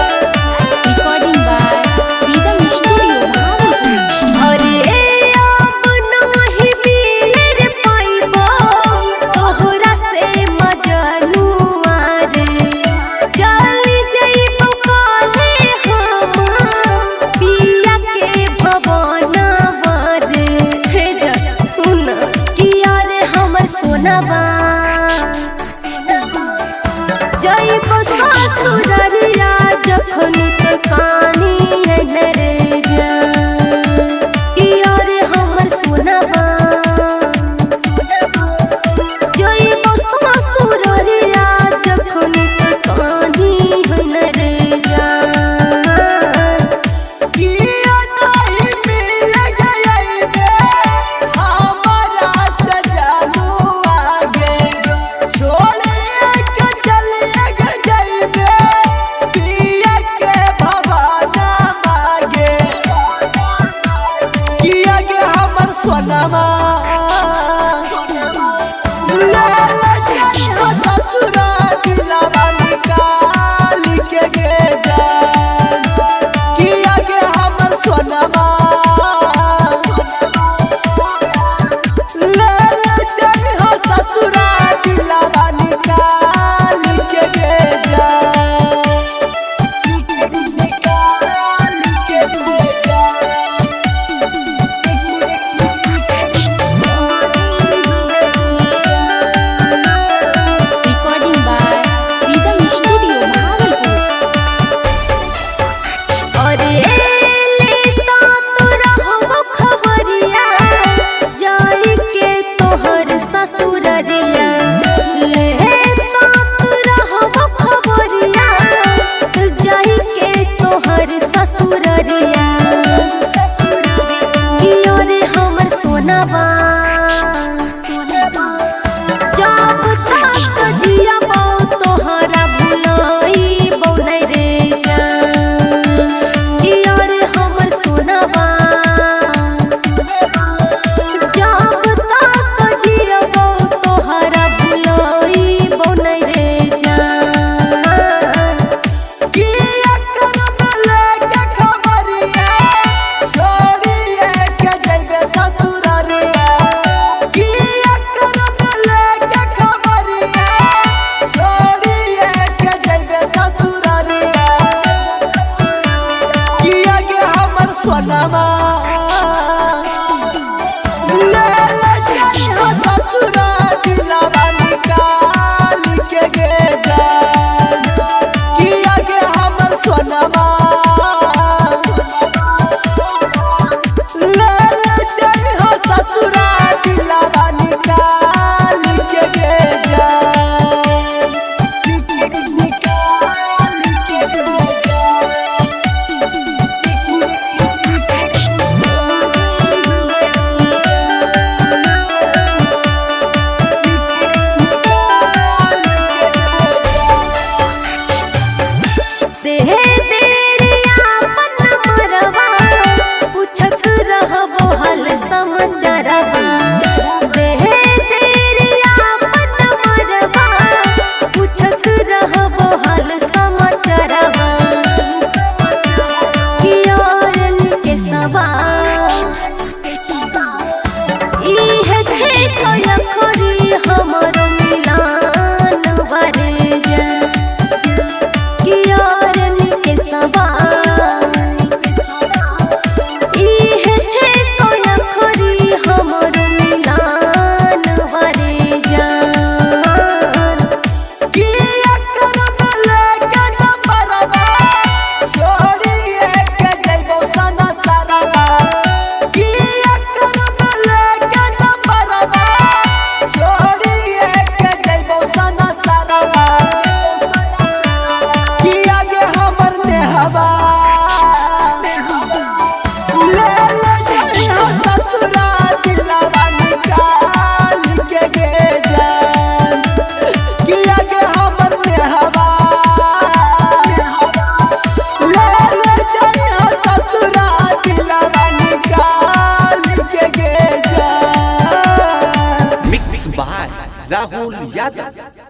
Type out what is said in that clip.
Recording by Rhythm Studio, Bhagalpur. अरे अब नाही मिले रे पाइबो तोहरा से मजनुआ रे, चल जइबो काहे हम पिया के भवनवा रे। हे जा सुन किया रे हमर सोनवा, जइबो ससुररिया जखन त कानी रे जा। किया रे हमर सोनवा, जइबो ससुररिया जखन त कानी रे जा। किया नहीं मिल गई हमारा सजानू आगे, छोड़ के चले गई पिया के भवाना मागे। किया के हमर सोनमा ले ले चल ससुरा दिलावा निकाल के गे जान। किया के हमर सोनमा ले ले चल ससुरा दिलावा निकाल के गे जान। निकाल के गे जान। Recording by Rhythm Studio, Bhagalpur. अरे लेता तो रहबो खबरिया जाई के तोहर ससुररिया, लेता तो रहबो खबरिया जाई के तोहर ससुररिया। किया रे हमर सोनवा, जब तक जियबो तोहरा भुलाइबो नै रे जान। किया रे हमर सोनवा, जब तक जियबो तोहरा भुलाइबो नै रे जान। किया करम लेके खबरिया, छोड़िए के जइबे ससुररिया। किया करम लेके खबरिया, छोड़िए के जइबे ससुररिया। किया के हमर सोनमा ले ले चल ससुरा दिलावा निकाल के गे जान। किया के हमर सोनमा ले ले चल ससुरा दिलावा निकाल के गे जान। निकाल के गे जान। दे तेरे आपन मरवा पूछत रहबो हाल समाचारवा, दे तेरे आपन मरवा पूछत रहबो हाल समाचारवा। किया के सवा इहे छै खरी हमर मिलान बारे जा। कियारन के सवा इहे छै खरी हमर मिलान बारे जान। किया करम लेके नंबरवा, छोड़िए के जइबो सना सरवा। किया करम लेके नंबरवा, छोड़िए राहुल यादव।